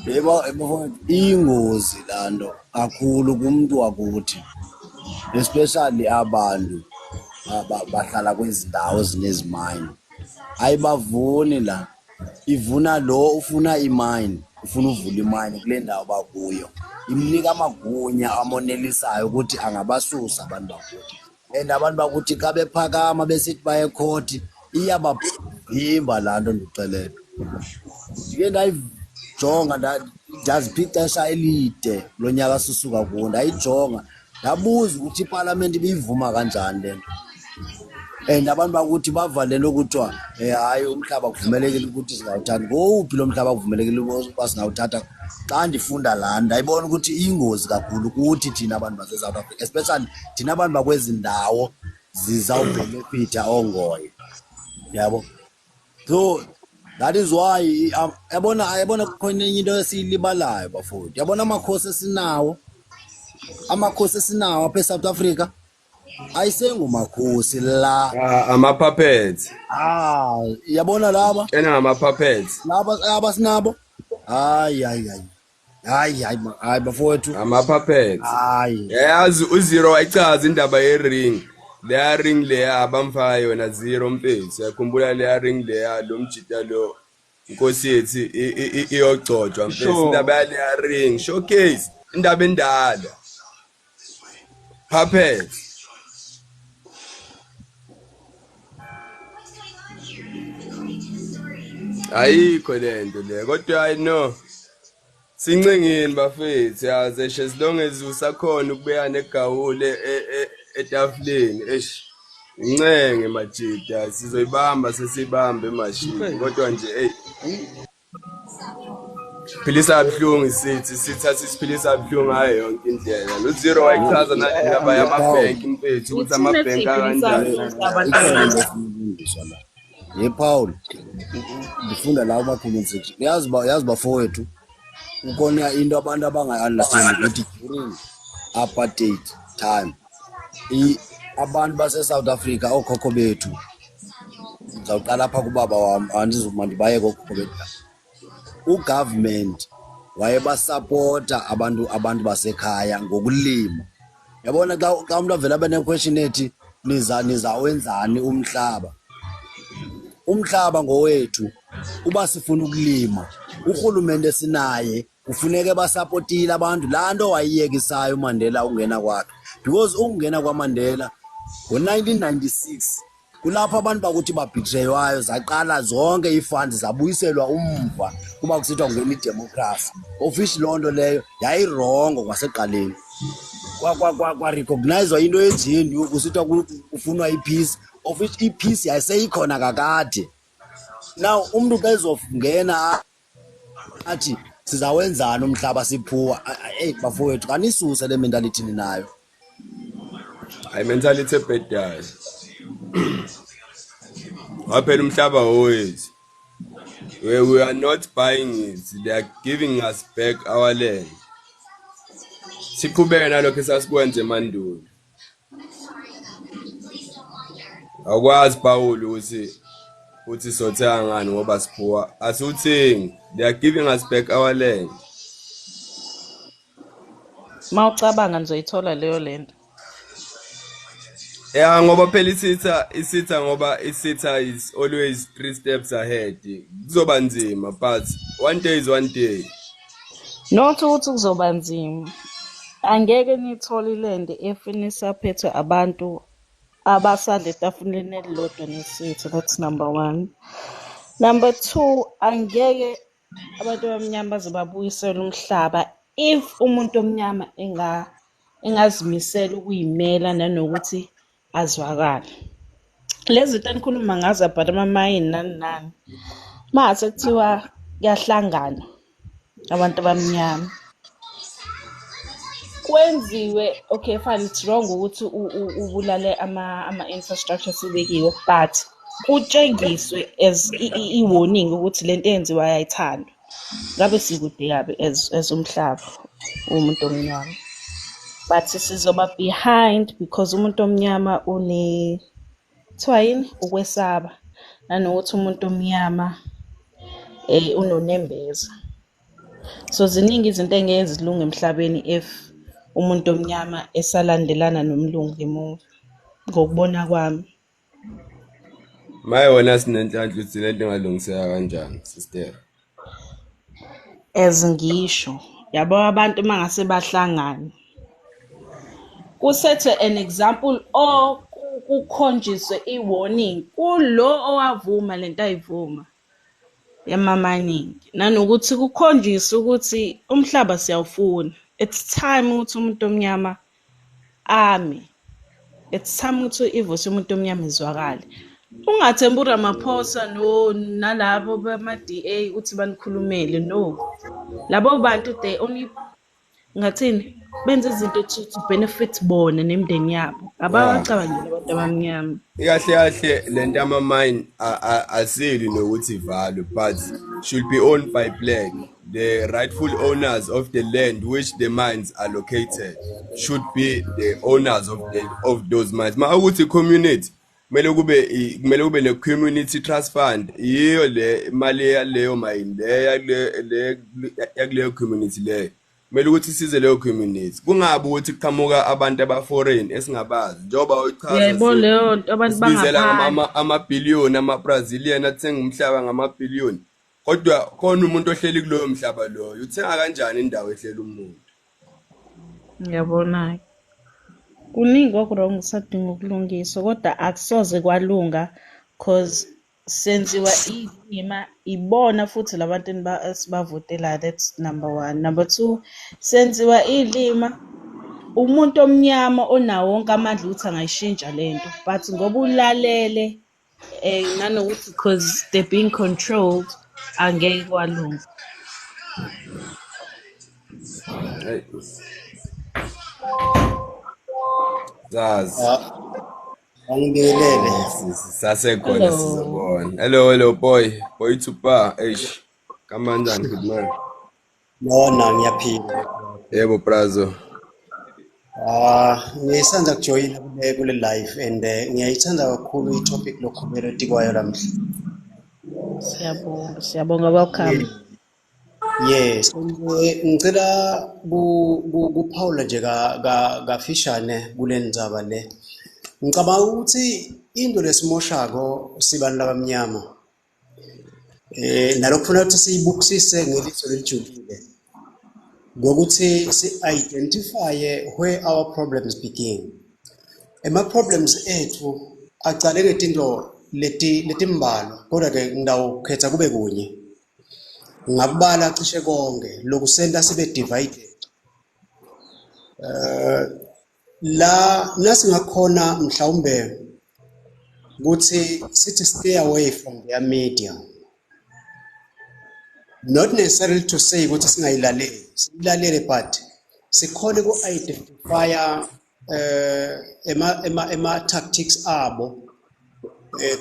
Ebafowethu iyingozi laa nto kakhulu kumntu wakuthi, especially abantu bahlala kwezi ndawo zinezimayini. Ayibavuni la, ivuna lo ufuna imayini, ufuna uvula imayini kule ndawo bakuyo. Imnika amagunya amonelisayo ukuthi angabasusa abantu bakuthi. And abantu bakuthi xa bephakama besithi baye ekhoti, iyabavimba laa nto ndikuxelela. Ndike ndayijonga, ndazipha ixesha elide lo nyaka sisuka kuwo, ndayijonga ndabuza ukuthi ipalamente ibiyivuma kanjani le nto. And abantu bakuthi bavalele ukuthiwa hayi umhlaba kuvumelekile ukuthi singawuthatha. Ngowuphi lo mhlaba kuvumelekile ukuba singawuthatha? Xa ndifunda laa nto ndayibona ukuthi iyingozi kakhulu kuthi thina abantu baseSouth Africa, especially thina abantu bakwezi ndawo zizawubhenefitha oongoye, yabo. So that is why yabona kukhona enye into esiyilibalayo bafowethu. Yabona amakhosi esinawo apha eSouth Africa ayisengumakhosi la. Ama-puppets. Yabona laba? Tshena ngama-puppets. Laba abasinabo? Hayi hayi hayi. Hayi hayi hayi bafowethu. Ama-puppets. Hayi. Yazi uZero wayichaza indaba ye-ring. Leya ring leya abamfaka yona Zero mfethu. Uyakhumbula leya ring leya lo mjita lo inkosi yethu iyogcotshwa mfethu. Indaba yaleya ring showcase indaba endala. Puppets. Ayikho lento le kodwa I know sincengeni bafethu, yazi eshe as long as usakhona ukubeka negawule etafuleni eish incenge majida sizoyibamba sesibambe mashini kodwa nje hey philisa kabuhlungu isithi sithatha isiphilisa kabuhlungu ngayo yonke indlela. Lo Zero wayichaza nandaba yamabhenki mfethu ukuthi amabhenki kanjani. Ye Paul, ndifunda la kuma-comment section. Yazi bafowethu ukhona into abantu abangayi-understand ukuthi during apartheid time abantu base-South Africa okhokho bethu, ndizawuqala apha kubaba wam, andizuma ndibaye kokhokho bethu. Ugovernment wayebasapota abantu basekhaya ngokulima. Yabona xa umntu avela abe ne-question ethi nizawenzani umhlaba, umhlaba ngowethu, uba sifuna ukulima urhulumente sinaye kufuneke basapotile abantu. Laa nto wayiyekisayo uMandela ungena kwakhe, because ukungena kwaMandela ngo-1996 kulapho abantu bakuthi babhitreywayo, zaqala zonke ii-funds zabuyiselwa umva kuba kusithiwa kungena idemokhrasi. Office loo nto leyo yayirongo kwasekuqaleni. Kwa-recognize into ye-GNU kusithiwa kufunwa i-peace, of which i-peace yayiseyikhona kakade. Now umntu xa ezongena athi sizawenzani umhlaba siphuwa, eyi bafowethu, kanisuse le mentality ninayo. Hayi, mentality ebhedayo. Waphela umhlaba owethu. We are not buying it, they are giving us back our land. Siqhubeke nalokho esasikwenza emandulo. Awukwazi Paul ukuthi uthi sothenga ngani ngoba siphuwa, asiwuthengi, they are giving us back our land. Mawucabanga nizoyithola leyo lento. Ya, ngoba phela isitha ngoba isitha is always three steps ahead. Kuzoba nzima, but one day is one day. Not ukuthi kuzoba nzima. Angeke niyithole i-land if nisaphethwe abantu abasadla etafuleni elilodwa nesitha. That's number one. Number two, angeke abantu abamnyama baze babuyisele umhlaba if umuntu omnyama engazimisela ukuyimela nanokuthi azwakale. Lezi zinto enikhuluma ngazo about amamayini nani nani, mase kuthiwa kuyahlangana abantu abamnyama, kwenziwe, okay fine, it's wrong ukuthi ubulale ama-infrastructure sibekiwe, but kutshengiswe as i-warning ukuthi lento eyenziwayo ayithandwa, ngabe sikude kabi as umhlaba womuntu omnyama. But sizoba behind because umuntu omnyama une kuthiwa yini, ukwesaba, nanokuthi umuntu omnyama unonembeza. So ziningi izinto engeke zilunge emhlabeni if umuntu omnyama esalandelana nomlungu ngemuva, ngokubona kwami. Maye wena Sinenhlanhla, uthi lento ingalungiseka kanjani, sister? As ngisho, yabo, abantu mangase bahlangane, kusethwe an example or kukhonjiswe i-warning kulo owavuma lento ayivuma yama-mining, nanokuthi kukhonjiswe ukuthi umhlaba siyawufuna. It's time ukuthi umuntu omnyama ame, it's time ukuthi i-voice yomuntu omnyama izwakale. Ungathembi uRamaphosa no nalabo bama-DA ukuthi banikhulumele. No, labo bantu they only, ngathini, benza izinto to benefit bona nemindeni yabo, abawacabangeli abantu abamnyama. Ikahle kahle lento ama-mine asili nokuthi ivalwe, but should be owned by black. The rightful owners of the land which the mines are located should be the owners of those mines. Ma ukuthi community, kumele kube ne-community trust fund, yiyo le imali yaleyo mine le yakuleyo community leyo, kumele ukuthi isize leyo community, kungabi ukuthi kuqhamuka abantu aba-foreign esingabazi njengoba uchaza. Uyayibona leyo nto, abantu Sibizela bangaphandle. Amabhiliyoni, ama-Brazilian athenga umhlaba ngamabhiliyoni, kodwa khona umuntu ohleli kuloyo mhlaba loyo. Uthenga kanjani indawo ehleli umuntu? Ngiyabona-ke, kuningi oku-wrong kusadinga ukulungiswa, kodwa akusoze kwalunga cause senziwa ilima ibona futhi labantu esibavotelayo. That's number one. Number two, senziwa ilima umuntu omnyama onawo wonke amandla ukuthi angayishintsha lento, but ngoba ulalele nanokuthi cause they're being controlled, angeke kwalunga. Hey. Zazi. Ah, angibingelele. Sasekhona. Hello. Sizobona. Hello, hello boy, boy tupa, eish, kamanjani, good man? Nona ngiyaphila. Yebo brazo. Ah, ngisanda kujoyina kule live and ngiyayithanda kakhulu i-topic lokhubelo etikwayo lamhla. Siyabonga, siyabonga, welcome. Yes, ngicela kuphawula nje kafishane kule ndzaba le. Ngicabanga ukuthi into lesimoshako sibantu labamnyama. Nalokhu kufanele ukuthi siyibukisise ngeliso lelijulile. Ngokuthi si-identify where our problems begin. Ema-problems ethu acale ngetinto leti letimbalwa, kodwa ke ngidawukhetha kube kunye. Ngakubala cishe konke lokusenta sibe divided. La nasingakhona mhlawumbe ukuthi sithi stay away from their media. Not necessarily to say ukuthi singayilaleli, siyilalele, but sikhone ku-identifya ema tactics abo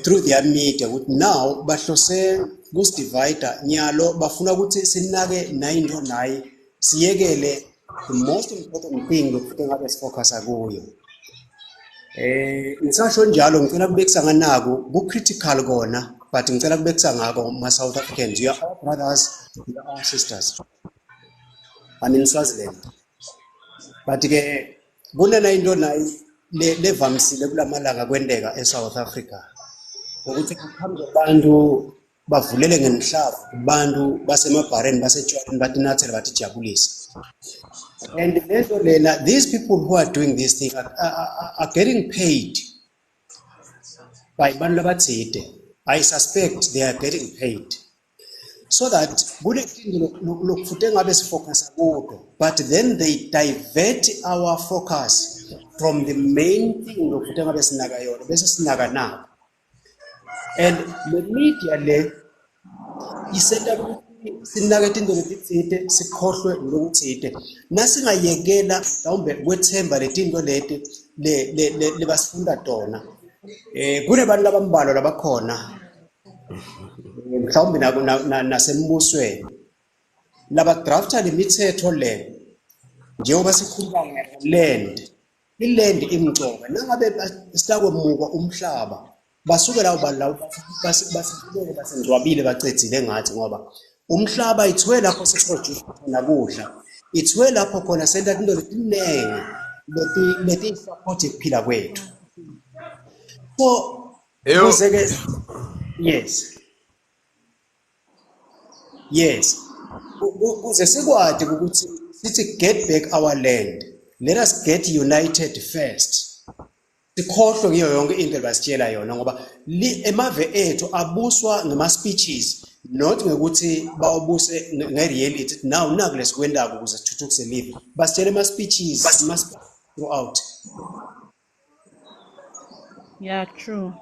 through their media, ukuthi now bahlose kusidivide, nyalo bafuna ukuthi sinake nayinto nayi, siyekele the most important thing lokuthi ngabe sifocusa kuyo. Ngisasho njalo, ngicela kubekisa nganaku ku-critical kona, but ngicela kubekisa ngako, ma-South Africans, you are our brothers, you are our sisters. I'm in Swaziland, but ke kunena into nayi levamisile kulamalanga kwenteka eSouth Africa, ukuthi kuqhamuke abantu bavulele ngenhlavu kubantu basemabhareni, basetshwaleni, batinathele, batijabulise. And lento lena, these people who are doing this thing are getting paid by bantu labathide. I suspect they are getting paid so that kunetinto lokufute ngabe sifocusa kuto, but then they divert our focus from the main thing lokufute ngabe sinaka yona, bese sinaka nabo. And le media le isenta ukuthi sinake tinto letitsite, sikhohlwe lokutsite. Nasingayekela mhlawumbe kwethemba letinto leti lebasifunda tona, kunebantu labambalwa labakhona mhlawumbe nasembusweni labadrafta lemithetho le. Njengoba sikhuluma nge-land, i-land imcoka. Nangabe silakwemukwa umhlaba, basuke lawo bantu labo basibulele, basingcwabile, bacedzile ngathi, ngoba umhlaba ithiwe lapho siproduce khona kudla, ithiwe lapho khona senta tinto letiningi leti-support ukuphila kwethu. So Eyo. Kuze-ke, yes, kuze sikwati ukuthi sithi get back our land, let us get united first, sikhohlwe ngiyo yonke into ebasitshela yona, ngoba emave ethu abuswa ngama-speeches, not ngekuthi bawubuse nge-reality. Now naku lesikwendako ukuze sithuthukise live, basitshela ama-speeches, throughout. Yeah, true.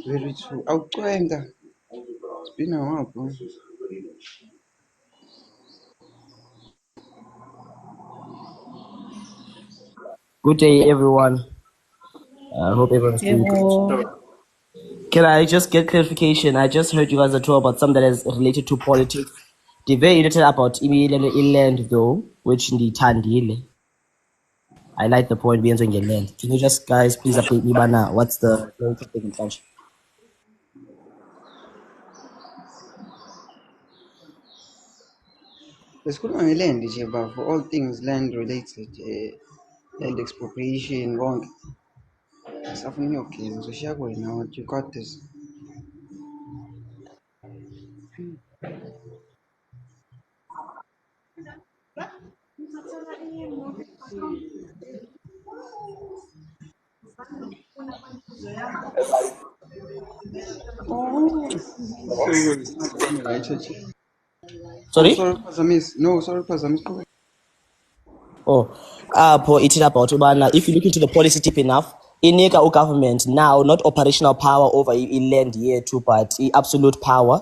Very true. Awucwenga. It's been a while, bro. Good day, everyone. I hope everyone's doing good. Yebo. Can I just get clarification? I just heard you guys are talking about something that is related to politics. They're very irritated about land though, which ndiyithandile. I like the point being land. Can you just guys please update me bana? What's the topic in French? Besikhuluma nge-land nje bafo, all things land related, land expropriation konke. Ngisafuna ukuyogeza, ngizoshiya kuwena, what you got this. Oh, sorry, sorry. Sorry? Sorry, Phazamis. No, sorry, Phazamis. Qhubeka. Oh, apho ithi about ubana if you look into the policy deep enough, inika ugovernment now not operational power over i-land yethu, but i-absolute power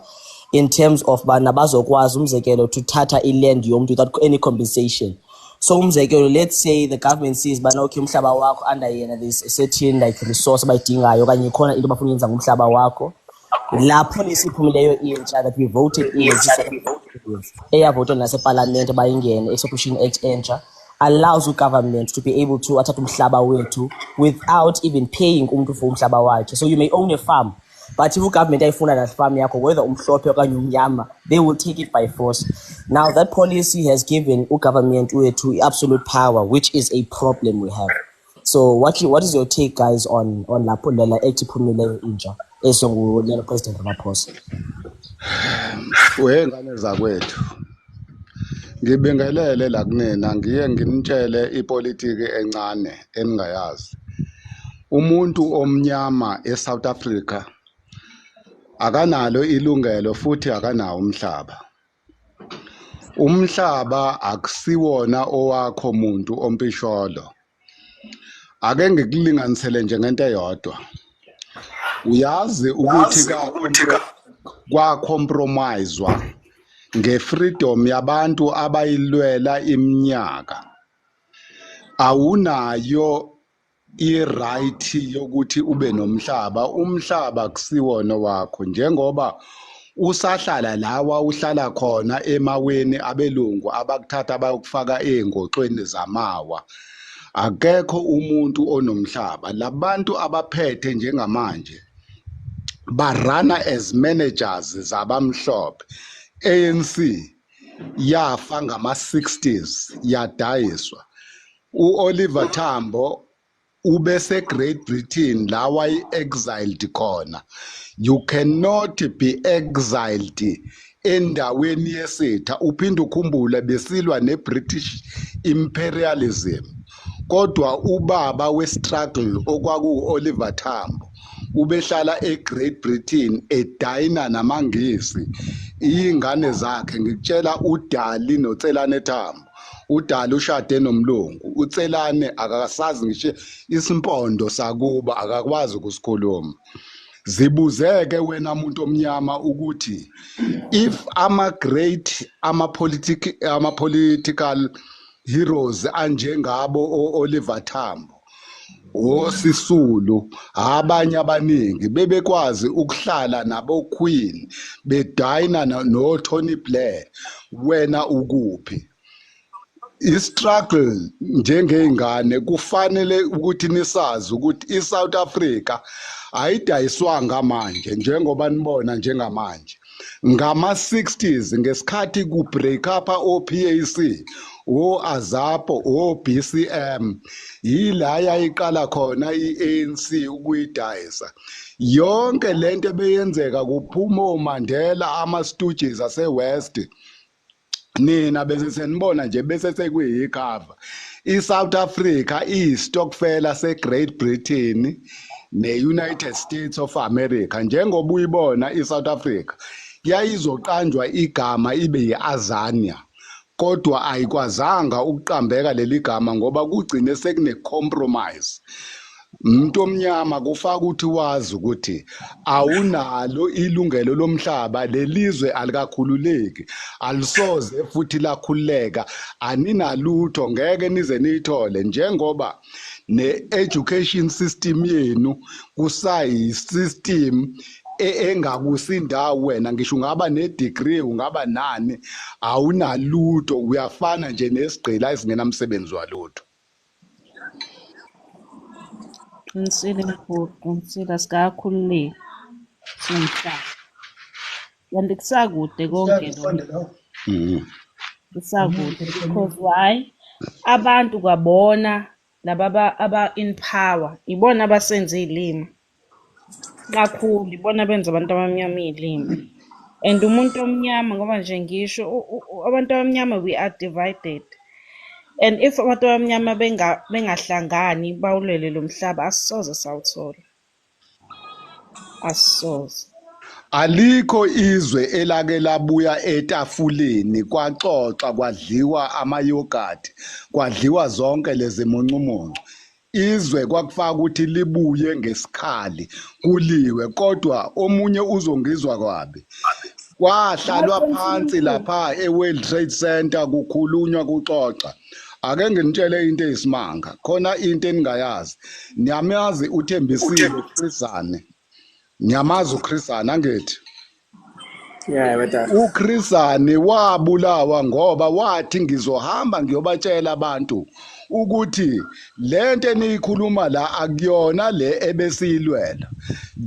in terms of bana bazokwazi, umzekelo, to thatha i-land yomntu without any compensation. So umzekelo, let's say the government sees bana okay, umhlaba wakho under yena there's a certain like resource abayidingayo, okanye ikhona into abafuna uyenza ngomhlaba wakho. La policy iphumileyo intsha that we voted in, eyavotwa nasepalamente bayingene, Expropriation Act entsha, allows ugovernment to be able to athathe umhlaba wethu without even paying umntu for umhlaba wakhe. So you may own a farm, but if ugovernment ayifuna that farm yakho, whether umhlophe okanye umnyama, they will take it by force. Now that policy has given ugovernment wethu absolute power, which is a problem we have. So what is your take, guys, on lapho lela act iphumileyo intsha esongulela President Ramaphosa? Wengane zakwethu, ngibingelele la kunina, ngiye nginitshele ipolitiki encane eningayazi. Umuntu omnyama eSouth Africa akanalo ilungelo futhi akanawo umhlaba. Umhlaba akusiwona owakho muntu ompisholo. Ake ngikulinganisele nje ngento eyodwa. Uyazi ukuthi kwacompromiswa ngefreedom yabantu abayilwela iminyaka. Awunayo i-right yokuthi ube nomhlaba. Umhlaba akusiwona wakho njengoba usahlala lawa uhlala khona emaweni abelungu abakuthatha bayokufaka ey'ngoxweni zamawa. Akekho umuntu onomhlaba. Labantu abaphethe njengamanje barana as managers zabamhlophe. ANC yafa ngama-60s yadayiswa. U-Oliver Tambo ubese Great Britain la wayi-exiled khona. You cannot be exiled endaweni yesitha. Uphinde ukhumbule besilwa ne-British imperialism, kodwa ubaba we-struggle okwakuwu-Oliver Tambo ubehlala e-Great Britain edayina namaNgisi. Iy'ngane zakhe ngikutshela, uDali noTselane Tambo. uDali ushade nomlungu, uTselane akakasazi ngisho isimpondo sakuba, akakwazi ukusikhuluma. Zibuzeke wena muntu omnyama ukuthi if ama-great ama-political heroes anjengabo o-Oliver Tambo, oSisulu, abanye abaningi bebekwazi ukuhlala nabo Queen, bedayina no Tony Blair, wena ukuphi? I-struggle njengey'ngane kufanele ukuthi nisazi ukuthi i-South Africa ayidayiswanga manje njengoba nibona njengamanje. Ngama-60s ngesikhathi ku-break up o-PAC, o-AZAPO, o-BCM, yila yayiqala khona i-ANC ukuyidayisa yonke lento ebeyenzeka, kuphuma oMandela, ama-stooges ase-West. Nina bese senibona nje bese sekuyikhava. I-South Africa iyistokfela se-Great Britain ne-United States of America. Njengoba uyibona i-South Africa yayizoqanjwa igama ibe yi-Azania, kodwa ayikwazanga ukuqambeka leli gama ngoba kugcine sekune-compromise. Umuntu omnyama kufaka ukuthi wazi ukuthi awunalo ilungelo lomhlaba. Lelizwe alikakhululeki, alisoze futhi lakhululeka. Aninalutho, ngeke nize niyithole, njengoba ne-education system yenu kusayi-system engakusindawo. Wena ngisho ungaba ne-degree, ungaba nani, awunalutho, uyafana nje nesigqila esingenamsebenzi walutho. Qinisile mkhulu, qinisile, asikakhululeki siwumhlaba. Kanti kusakude konke lokho. Kusakude because why? Abantu kwabona laba aba in power ibona abasenza iy'lima kakhulu, ibona benza abantu abamnyama iy'lima. And umuntu omnyama, ngoba nje ngisho abantu abamnyama, we are divided. And if abantu abamnyama bengahlangani bawulwele lo mhlaba, asisoze sawuthola, asisoze. Alikho izwe elake labuya etafuleni kwaxoxa, kwadliwa ama-yogurt, kwadliwa zonke lezi muncumuncu. Izwe kwakufaka ukuthi libuye ngesikhali kuliwe, kodwa omunye uzongizwa kwabi. Kwahlalwa phansi lapha e-World Trade Center, kukhulunywa, kuxoxa. Ake nginitshele into eyisimanga khona, into eningayazi. Niyamazi uThembisile Chris Hani? Niyamazi uChris Hani, angithi? Yeah, badala. uChris Hani wabulawa ngoba wathi ngizohamba ngiyobatshela abantu ukuthi lento eniyikhuluma la akuyona le ebesiyilwela.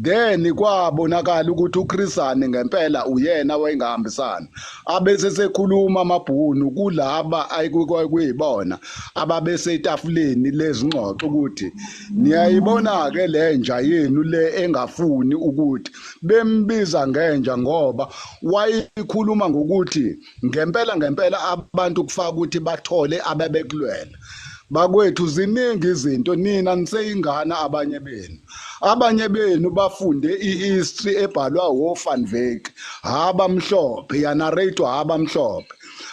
Then kwabonakala ukuthi uChris Hani ngempela uyena wayengahambisana, abese sekhuluma amabhunu kulaba ayikuyibona ababesetafuleni lezingxoxo ukuthi niyayibona ke lenja yenu le engafuni ukuthi bembiza ngenja, ngoba wayikhuluma ngokuthi ngempela ngempela abantu kufaka ukuthi bathole abebekulwela. Bakwethu, ziningi izinto, nina niseyingane abanye benu. Abanye benu bafunde i-history ebhalwa woVan Wyk, abamhlophe, yanarratewa abamhlophe.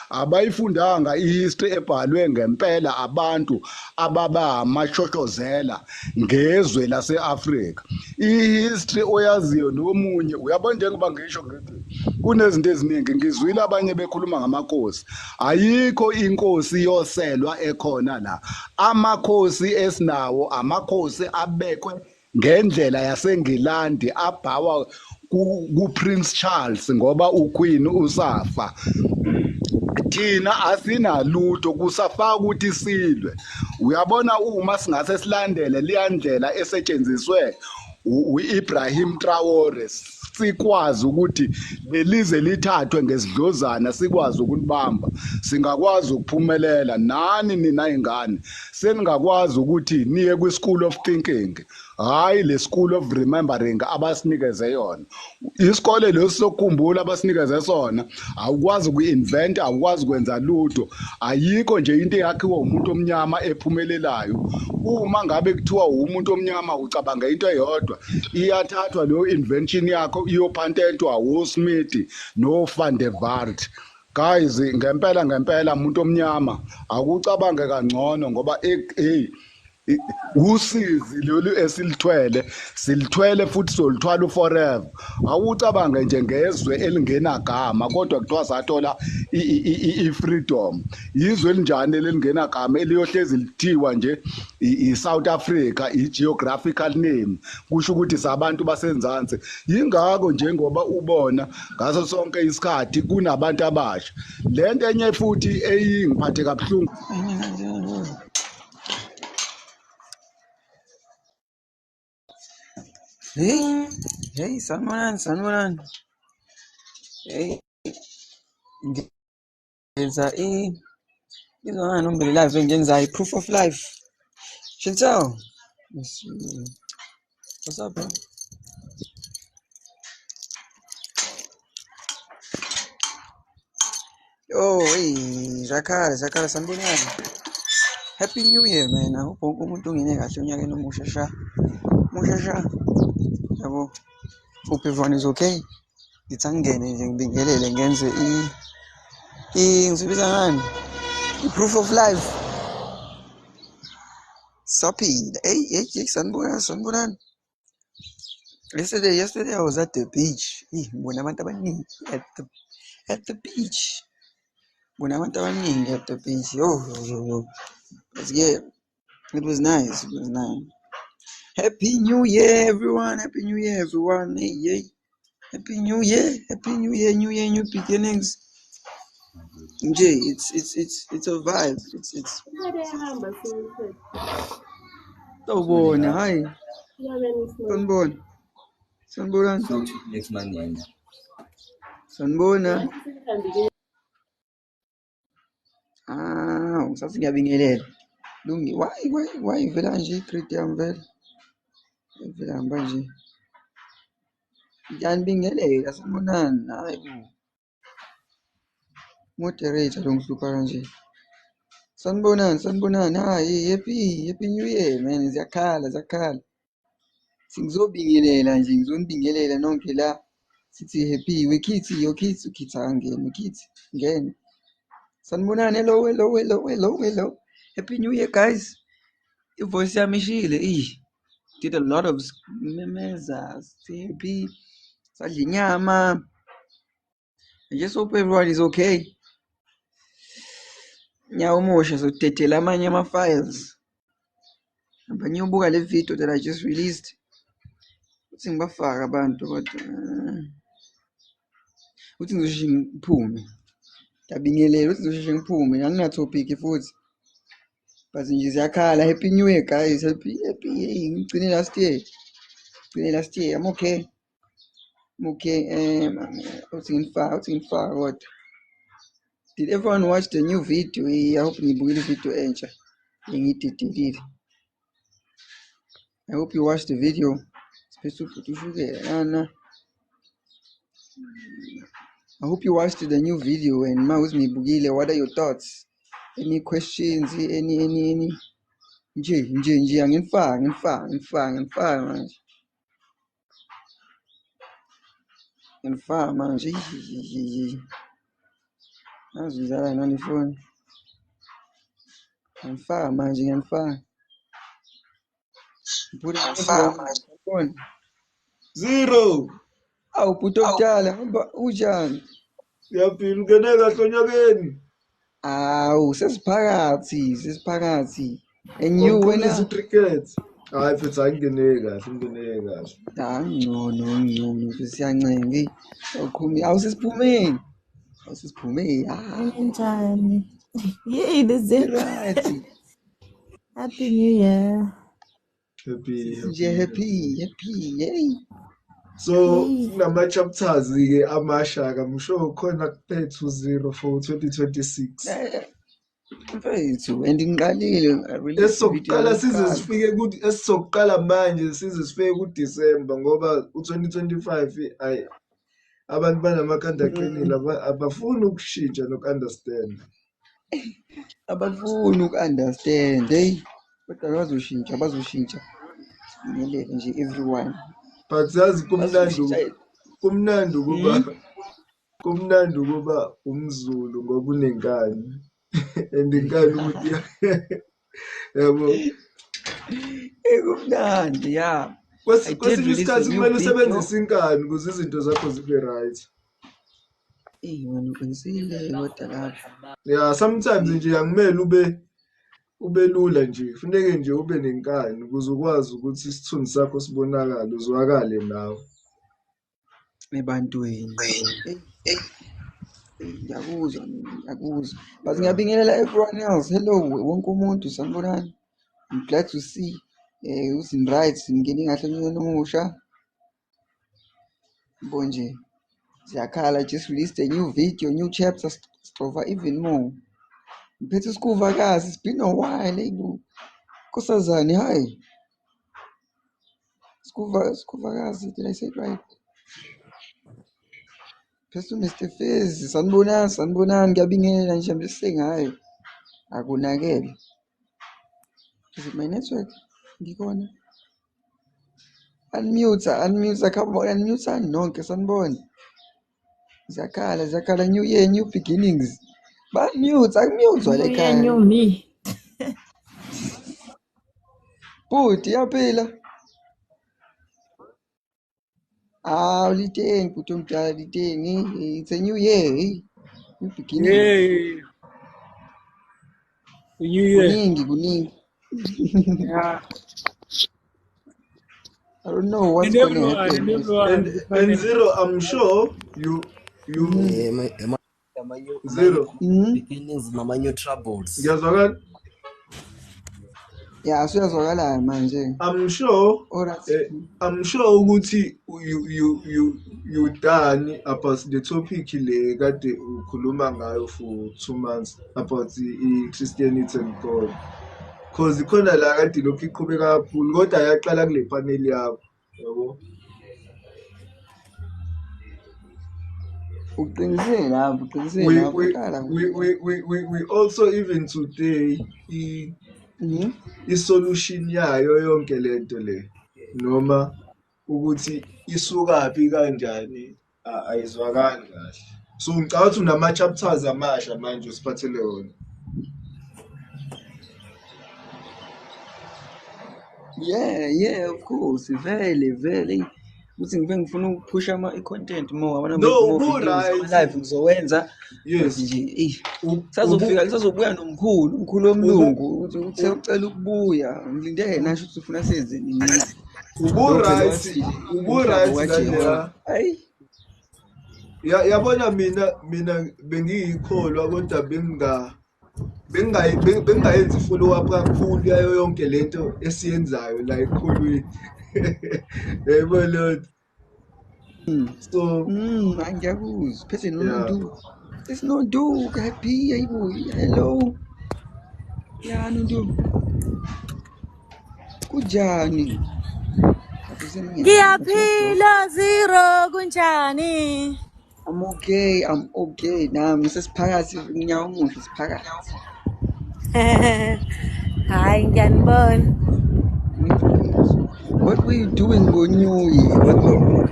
Abayifundanga i-history ebhalwe ngempela abantu ababa amashoshozela ngezwe lase-Afrika. I-history oyaziyo nomunye uyabona, njengoba ngisho ngithi kunezinto eziningi, ngizwile abanye bekhuluma ngamakhosi. Ayikho inkosi yoselwa ekhona la. Amakhosi esinawo amakhosi abekwe ngendlela yaseNgilandi, abhawa ku-Prince Charles ngoba uQueen usafa. Thina asinalutho, kusafaka ukuthi silwe. Uyabona, uma singase silandele leya ndlela esetshenziswe u-Ibrahim Traore, sikwazi ukuthi lelize lithathwe ngesidlozana, sikwazi ukulibamba, singakwazi ukuphumelela. Nani nina ingane seningakwazi ukuthi niye kwi-school of thinking, hayi le school of remembering abasinikeze yona. Isikole lesi sokukhumbula abasinikeze sona, awukwazi uku-invent, awukwazi ukwenza lutho. Ayikho nje into eyakhiwa umuntu omnyama ephumelelayo. Uma ngabe kuthiwa umuntu omnyama ucabanga into eyodwa, iyathathwa leyo invention yakho, iyopatentwa woSmith no-Van der Walt. Guys, ngempela ngempela, umuntu omnyama akucabange kangcono, ngoba hey, usizi lolu esilithwele, silithwele futhi solithwala forever. Awucabange nje ngezwe elingenagama kodwa kuthiwa sathola i-freedom. Izwe elinjani elingenagama eliyohlezi lithiwa nje i-South Africa, i-geographical name, kusho ukuthi sabantu basenzansi. Yingakho njengoba ubona ngaso sonke isikhathi kunabantu abasha. Lento enye futhi eyingiphathe kabuhlungu. Hey, hey, sanibonani, sanibonani. Hey, ngenza i izwa ngani nombele live engiyenzayo, proof of life. Chantel. Yes, what's up, bro? Yo, hey, zakhala, zakhala, sanibonani. Happy New Year, man. I hope wonke umuntu ungene kahle onyakeni omusha sha. Musha sha. Yabo. Hope everyone is okay. Ngithi angingene nje ngibingelele, ngenze i ngizobiza ngani? I-proof of life. Saphila. Hey, hey, hey, sanibonani, sanibonani. Yesterday I was at the beach. Eh, ngibona abantu abaningi at the beach. Ngibona abantu abaningi at the beach. Yo, yo, yo, yo. But yeah, it was nice. It was nice. Happy New Year, everyone. Happy New Year, everyone. Hey, hey. Happy New Year. Happy New Year, New Year, new beginnings. Nje, it's a vibe. It's Ngiyahamba sewuthi. Sawubona, hi. Yabeni. Sanibona. Sanibonani. Next month yena. Sanibona. Sihambile. Ah, ngisathi ngiyabingelela. Lungi, why vela nje i-greet yami vele? Vela hamba nje. Ngiyanibingelela, sanibonani. Hayi bo. Moderator lo ngihlupha kanje. Sanibonani, sanibonani. Hayi, happy New Year, man. Ziyakhala, ziyakhala. Singizobingelela nje, ngizonibingelela nonke la. Sithi happy, wekhithi, yo kithi, ukhithi akangeni, ukhithi, ngene. Sanibonani, hello, hello, hello, hello, hello. Happy New Year, guys. I-voice yami ishile, eh. Did a lot of memeza, happy. Sadla inyama. I just hope everyone is okay. Nyawo omusha sodedela amanye ama-files. Hamba ngiyobuka le video that I just released. Uthi ngibafake abantu kodwa uthi ngizosheshe ngiphume. Ngiyabingelela, uthi ngizosheshe ngiphume, angina-topic futhi. But nje ziyakhala. Happy New Year, guys. Happy, happy. Hey, ngigcine last year. Ngigcine last year. I'm okay. I'm okay. Uthi ngifaka, uthi ngifaka kodwa. Did everyone watch the new video? I hope nibukile i-video entsha engiyididelile. I hope you watched the video. Siphethe ubhuti ushukela lana. I hope you watched the new video, and ma nibukile, what are your thoughts? Any questions? Any nje nje nje angifaka ngifaka ngifaka ngifaka manje. Ngiyalifaka manje. Ngazi udlala nale phone. Ngiyalifaka manje, ngiyalifaka. Ngiphume phone. Zero. Awu bhuti omdala, hamba unjani? Ngiyaphila, ungene kahle onyakeni. Awu sesiphakathi, sesiphakathi. And you wena Waqinisa i-cricket. Hayi mfethu, hayi ngingene kahle, ngingene kahle. Ah, ngcono, ngcono mfethu siyancenga. Eyi, awuqhumi, awu sesiphumeni. Awu sesiphumeni. Ah, Njani? Yini zero. right. Happy New Year. Happy, Sisi happy nje new year. happy, happy. Hey. So Hey. kunama-chapters-ke amasha-ke, I'm sure khona kuphethe u-zero for 2026. Mfethu, and ngiqalile, I released i-video Esizokuqala yami size yokuqala. sifike ku esizokuqala manje size sifike kuDisemba ngoba u-2025 ayi abantu banamakhanda aqinile abafuni ukushintsha noku-understand. Abafuni uku-understand, hey. Kodwa bazoshintsha, bazoshintsha. Sibingelele nje everyone. But yazi kumnandi Bazoshintsha. kumnandi ukuba Hmm? kumnandi ukuba umZulu ngoba unenkani and inkani ukuthi yabo Eh, kumnandi, yeah. I did kwesinye release a isikhathi new kumele video. usebenzise inkani ukuze izinto zakho zibe right. Eyi wena uqinisile kodwa lapho. Yeah, sometimes nje akumele ube lula nje, kufuneke nje ube nenkani ukuze ukwazi ukuthi isithunzi sakho sibonakale, uzwakale nawe. Ebantwini. Eyi, eyi, ngiyakuzwa mina, ngiyakuzwa. But Yeah. ngiyabingelela everyone else. Hello, wonke umuntu, sanibonani. I'm glad to see ukuthi ni-right, ningene kahle onyakeni omusha. Yabo nje, ziyakhala. Just released a new video, new chapter, sixova even more. Ngiphethe isikuvakazi, it's been a while, hey bo. Nkosazane, hi. Sikuvakazi, did I say it right? Phethe Mr. Fizz, sanibonani, sanibonani, ngiyabingelela nje, I'm just saying hi. Akunakele. Is it my network? Ngikhona. Unmute, unmute, come on, unmute nonke, sanibona. Ziyakhala, ziyakhala, new year, new beginnings. Ba-mute, akumute la New year, ekhaya. new me. Bhuti, iyaphila. Ah, liteng, bhuti omdala, liteng. It's a new year, hey. New beginnings. Hey, New Year. Kuningi, kuningi. Yeah. I don't know what's And gonna everyone, happen and next. everyone, And kufanele. Zero, I'm sure you Zero. Beginnings nama-new troubles. Ngiyazwakala? Yeah, suyazwakala manje. I'm sure Alright. I'm sure ukuthi you done about the topic le kade ukhuluma ngayo for 2 months about i-Christianity and God. Cause ikhona la kade lokhu iqhubeka kakhulu kodwa yaqala kule panel yakho, yabo. Uqinisile lapho, uqinisile We lapho we qala. we we we we, we also even today i-solution yayo yonke lento le noma ukuthi isukaphi kanjani ayizwakali kahle. So ngicabanga ukuthi unama-chapters amasha manje usiphathele wona. Yeah, of course. Vele, vele. Ukuthi ngibe ngifuna ukuphusha i-content more, I wanna make No, more videos, ubu-right. ama-live ngizowenza. But Yes. nje, eyi, sazofika, sazobuya nomkhulu, umkhulu womlungu, ukuthi uthe ucela ukubuya. Ngilinde yena asho ukuthi ufuna senze nini. Lo phela Ubu-right, wathi umhlaba ubu-right kaJehova. naleya. Ayi. Yabona mina bengiyikholwa kodwa bengingayenzi follow up kakhulu yayo yonke lento esiyenzayo la ekhulwini. Yayibona leyo nto? So Ngiyakuzwa. Phethe yeah. noNondu. It's Nondu, happy, hayibo, hello. Ya Nondu. Kunjani? Lapho semnyango. Ngiyaphila Zero, kunjani? I'm okay, I'm okay. Nami sesiphakathi unyaka omusha siphakathi. Hayi ngiyanibona. What were you doing ngo New Year? What happened?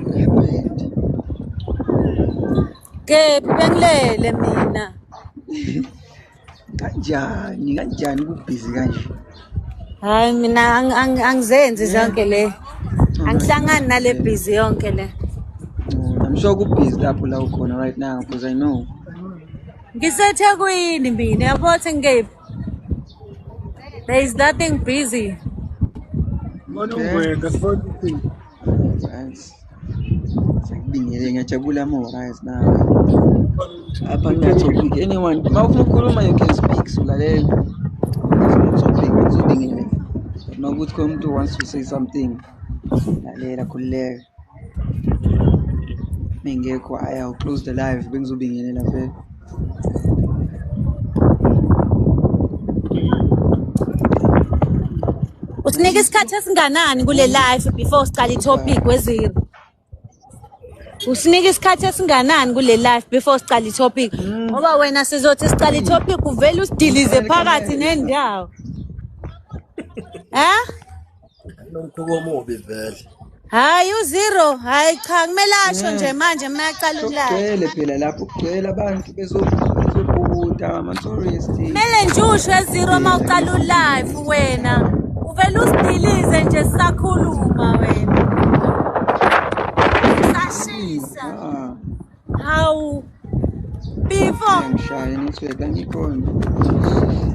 Kephi bengilele mina. Kanjani kanjani kubhizi kanje? Hayi mina angizenzi zonke le. No, no, Angihlangani nale ngiyakuzwela. busy yonke le. No, I'm sure kubhizi lapho la ukhona right now because I know. NgiseThekwini mina, yabo ukuthi ngikephi. There is nothing busy. Bona Okay. ungwenga sibona ukuthi Right. Siyakubingelela, ngiyajabula more right now. Apha kuna topic. Anyone, uma ufuna ukukhuluma you can speak, sulalela. There's no topic, ngizobingelela. But uma kuthi khona umuntu wants to say something, lalela, khululeka. Mengekho, I'll close the live, bengizobingelela vele. Usinika isikhathi esinganani kule life before siqala i-topic wezero? Usinika isikhathi esinganani kule life before siqala i-topic? Ngoba wena sizothi siqala i-topic uvele usidilize phakathi nendawo. Eh? Nomkhuba omubi vele. Hayi uzero, hayi cha kumele asho nje manje mayaqala ukulala. Kugcwele phela lapho, kugcwele abantu bezobhukuda, ama-tourist. Kumele nje usho ezero uma uqala ulive wena. Uvele usidilize nje sisakhuluma wena. Sashisa. Ah, Hawu. Before ngishaya network angikhona.